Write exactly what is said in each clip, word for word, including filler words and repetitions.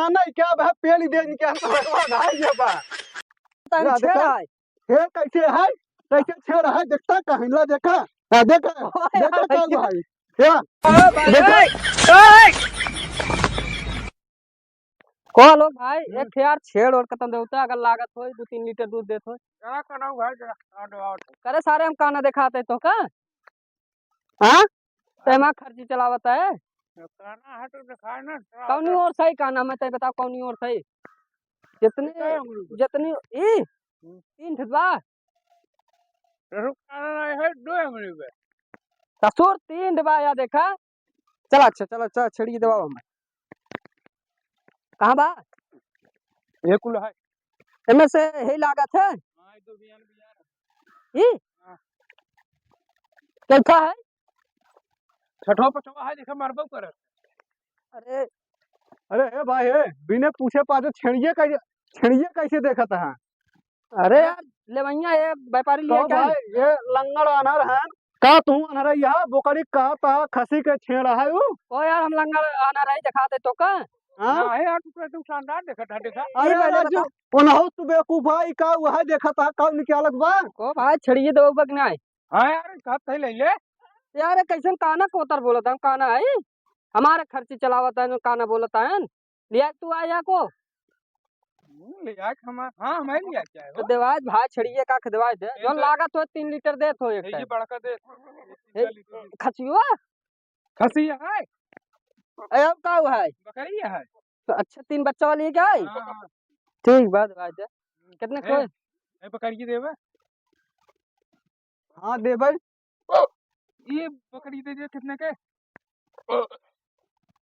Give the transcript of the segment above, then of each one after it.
नहीं क्या बा, पेली दे इनके हम तो भाई ये बा। तन या छेड़ देखा, है। छेड़ कैसे है? कैसे छेड़ है? देखता कहीं ला देखा। हाँ, देखा, ओए, देखा का भैया। हुआ है? या, ओ भाई, देखा? ओए, ओए। को लोग भाई, हम्म। एक ठे यार छेड़ और खत्म देवता, अगर लागत होई, दो तीन लीटर दूध देत होई। का करब भाई, जरा और, और। करे सारे हम काना देखाते तो का? हाँ? ते हमार खर्ची चलावत है। काना है तो दिखाए ना, चलावत कौनी है। ओर सही काना में ते बताओ कौनी ओर सही? जितनी, कितना है उंगली पे? जितनी, ई? हम्म। तीन ठे बा। रुक, काना नहीं है, दो उंगली पे। ससुर तीन ठे बा, या देखा। चला, अच्छा, चला, चला, छेड़िए दबाओ हमें। कहाँ बा? ये कुल है। एमे से हे लागत है? हाँ, ये दो बियान, बियान। ई? हाँ। कैसा है? छठवा पचवा है, देखा मारबो करत। अरे। अरे, ए भाई, ए, बिना पूछे पाछे छेड़िए कैसे, छेड़िए कैसे देखत है? अरे यार, लेवैया, ये व्यापारी तो लिया क्या है? भाई, ये लंगड़ आनर हैं। का तू अनहरा यहाँ बोकरी कहत ह, खसी के छेड़ है उ? ओ यार, हम लंगड़ आनर है, दिखा दे तो का? हाँ? ना है यार, तू तो शानदार देखत है, देखा। अरे ये पहले राजू, बता। उनहु तू बेवकूफ है, का वह देखत है, का निकालत बा? ओ भाई, छेड़िए दो बग ना है। हाँ यार, कहत है ले ले। यार, ये कैसन काना कोतर बोलत है, काना है? हमारे खर्ची चलावत है, काना बोलत है। लिया तू आया को? हम्म, ले आए हमार, हाँ, हमारे लिए क्या है तो वो? देवाज भाई छेड़िए का देवाज दे। ये जौन तो लागत हो तीन लीटर देत हो एक ये टाइम। बड़का दे। ए, खसियो? खसी है। ए, अब का हुआ है? बकरी है। तो अच्छा, तीन बच्चा वाली है क्या है? हाँ, हाँ। ठीक बात भाई दे। हम्म। कितने ए, कोई? ए, बकरी देवे? हाँ, देबै। ये बकरी दे दे, कितने के?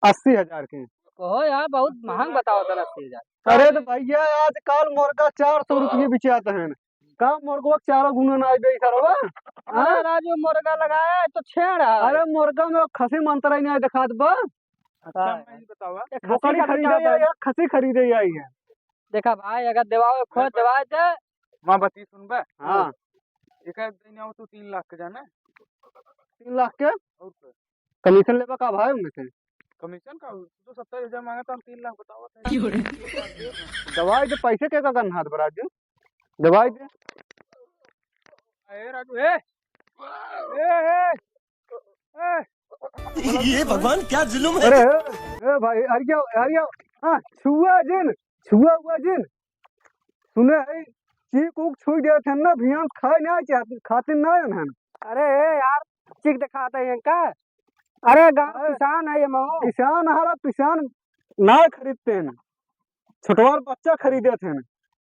अस्सी हजार के। कहो यार, बहुत महंग बताओ तन, अस्सी हजार। अरे तो भैया, आजकल मुर्गा चार सौ रुपये बिचात हैं। का मुर्गा चारों गुना ना दे सरवा? अरे हाँ? राजू, मुर्गा लगाया है तो छेड़ है। अरे मुर्गा में खसी मंतरा ही नहीं दिखात बा। अच्छा, हाँ। मैं ही बतावा। एक खसी बकरी का खरीदे बिचात है। या खसी खरीदे आई है। देखा भाई, अगर देवाओ, खोज देवाई दे। माँ बती सुनबे? हाँ। एक दिन आओ तू तीन लाख के जाने। तीन लाख के? और का? कमीशन लेबा का भाई उनमें से? कमीशन का? तू तो सत्तर हजार मांगा था, हम तीन लाख बतावा था। क्यों रे? दवाई दे, पैसे के का करना हाथ बराजू? दवाई दे। ए राजू, ए। ए, ए। ए। ये भगवान, क्या जुल्म है। अरे, ए, ए भाई, अरे क्या, अरे क्या? हाँ, छुआ जिन, छुआ हुआ जिन। सुने है, चीक उक छुई देत हैं ना, भियान खाए ना चाहत, खातिर ना हन। अरे ए यार, चीक दिखाते हैं का? अरे गाँव अरे, किसान है ये मऊ। किसान हरा, किसान ना खरीदते हैं, छोटवार बच्चा खरीदे थे।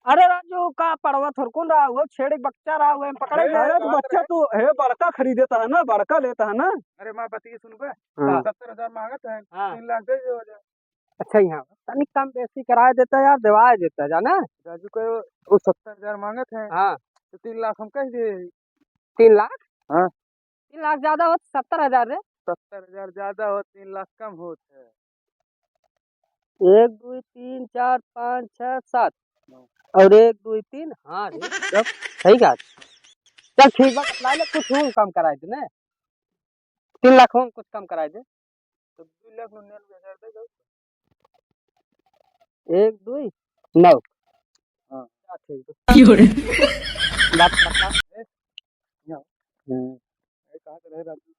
अरे राजू, का पड़वा थोरकुन रहा हुआ, छेड़ एक बच्चा रहा हुआ, हम पकड़े अरे, गए। अरे तो बच्चा तू, हे बड़का खरीदे था ना, बड़का लेता है ना। अरे माँ बती सुनबे, हाँ। सत्तर हजार मांगत है, हाँ। तीन लाख दे दो। अच्छा, यहाँ तनिक कम बेसी कराए देता यार, देवाए देता, जाना? राजू को वो सत्तर हजार मांगत है, हाँ। तो तीन लाख हम कह दे। तीन लाख? हाँ। तीन लाख ज्यादा होत, सत्तर हजार रे। सत्तर हजार ज्यादा होत, तीन लाख कम होत है। एक, दुई, तीन, चार, पाँच, छः, सात। और एक, दुई, तीन, हाँ रे, जब सही बात। चल ठीक बा, बतला ले, कुछ हूँ कम कराए दे ना। तीन लाख हूँ कुछ कम कराए दे। तो दो लाख निन्यानवे हजार दे दो। एक, दुई, नौ। हाँ। क्या ठीक है? क्यों रे? बात बता। ए, यहाँ। हम्म। ए, कहाँ से रहे राजू?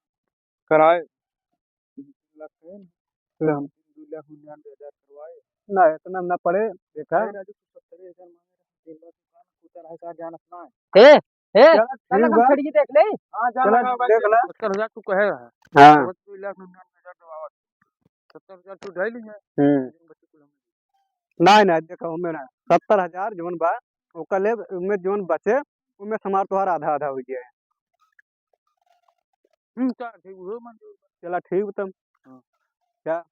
कराए। दो लाख है। हाँ। दो लाख निन्यानवे हजार करवाए। ना, इतना ना पड़े, देखा। अरे राजू, तू सत्तर हजार मांगे रहे, तीन लाख का कुत्ता रहे, का जानत ना है। ए, ए, चला, चल ठीक हम बा। छड़िए देख ले। हाँ, जा चला, लगा भाई, देख ला। सत्तर हजार तू कहे है। हाँ। बस दो लाख निन्यानवे हजार दबावत। सत्तर हजार तू ढाई ली है। हम्म। लेकिन बच्चे कुल हमें दे। नहीं, नहीं, देखो, हमें ना। सत्तर हजार जौन बा, ओकर ले, उनमें जौन बचे, उनमें से हमार तोहार आधा, आधा हो गया है। हम्म, चल, ठीक, वो मंजूर बा। चला, ठीक बा तब। हाँ। क्या?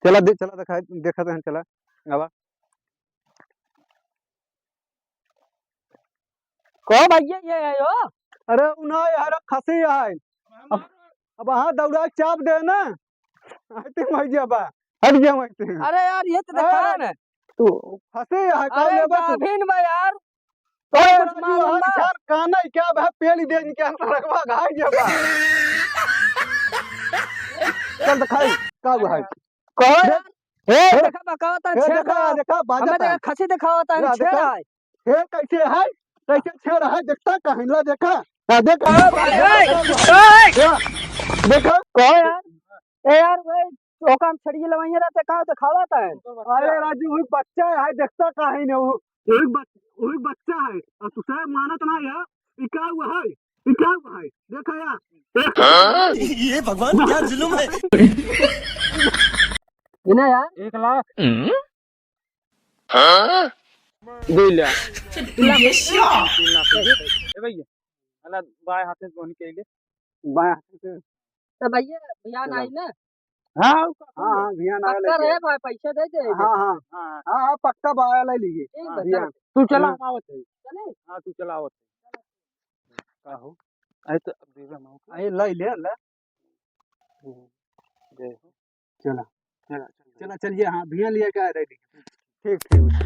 चला, दे, चला, दिखाई, देखत हैं, चला। आवा। कहो भैया, ये है यो? अरे, उ ना यार, खसी है। अब, अब हाँ, दौड़ा चाप दे ना। आते भैया बा, हट गया वहीं से। अरे यार, ये तो दिखा अरे, ना। तू खसी है, का अरे, लेबा तू? गाभिन बा यार। अरे, कुछ राजू, मालूम आज बा? चार काना ही क्या बा, पेली दे इनके हम सड़कवा घाई गया बा। चल तो खाई, का हुआ है? कहो यार। ए, ए, देखा, बकावत है, ए, छेड़ देखा, रहा। देखा, बाजत हमें देखा, है। खसी दिखावत है, या, छेड़ देखा। है। ए, कैसे है? कैसे छेड़ है? देखता कहीं ला, देखा। हाँ, देखा। ए, भाई, ए, ए। या, देखा। कहो यार। ए यार, वही ओका हम छड़िए लवाइए रहते, कहाँ दिखावत है? अरे राजू, वही बच्चा है, देखता कहीं नहीं वो। वही बच-, वही बच्चा है। और तू साहब मानत ना यार, ये क्या हुआ है? ये क्या हुआ है? देखा यार। हाँ? ये भगवान, क्या जुल्म है। इन्हें यार। एक लाख। हाँ? दो लाख। तीन लाख। ए भैया, अला बाएं हाथ से बोनी के ले। बाएं हाथ से। तो भैया, भैया चलो। ना आई ना? हाँ, हाँ, हाँ, भैया ना पक्का लेके। रहे भाई, पैसा दे दे। हाँ, हाँ। हाँ, हाँ। हाँ, हाँ, पक्का बाया ले लीजिए। ठीक हाँ, बा, भैया। चल। तू चला, हाँ। हम आवत है। चले? हाँ, तू चला आवत है। का हो? अरे तो अब देवे हम अरे ले ले, ले। हम्म, दे। चला। चला, चला। चला, चलिए, हाँ, भैया लिए क्या है, ready। ठीक, ठीक।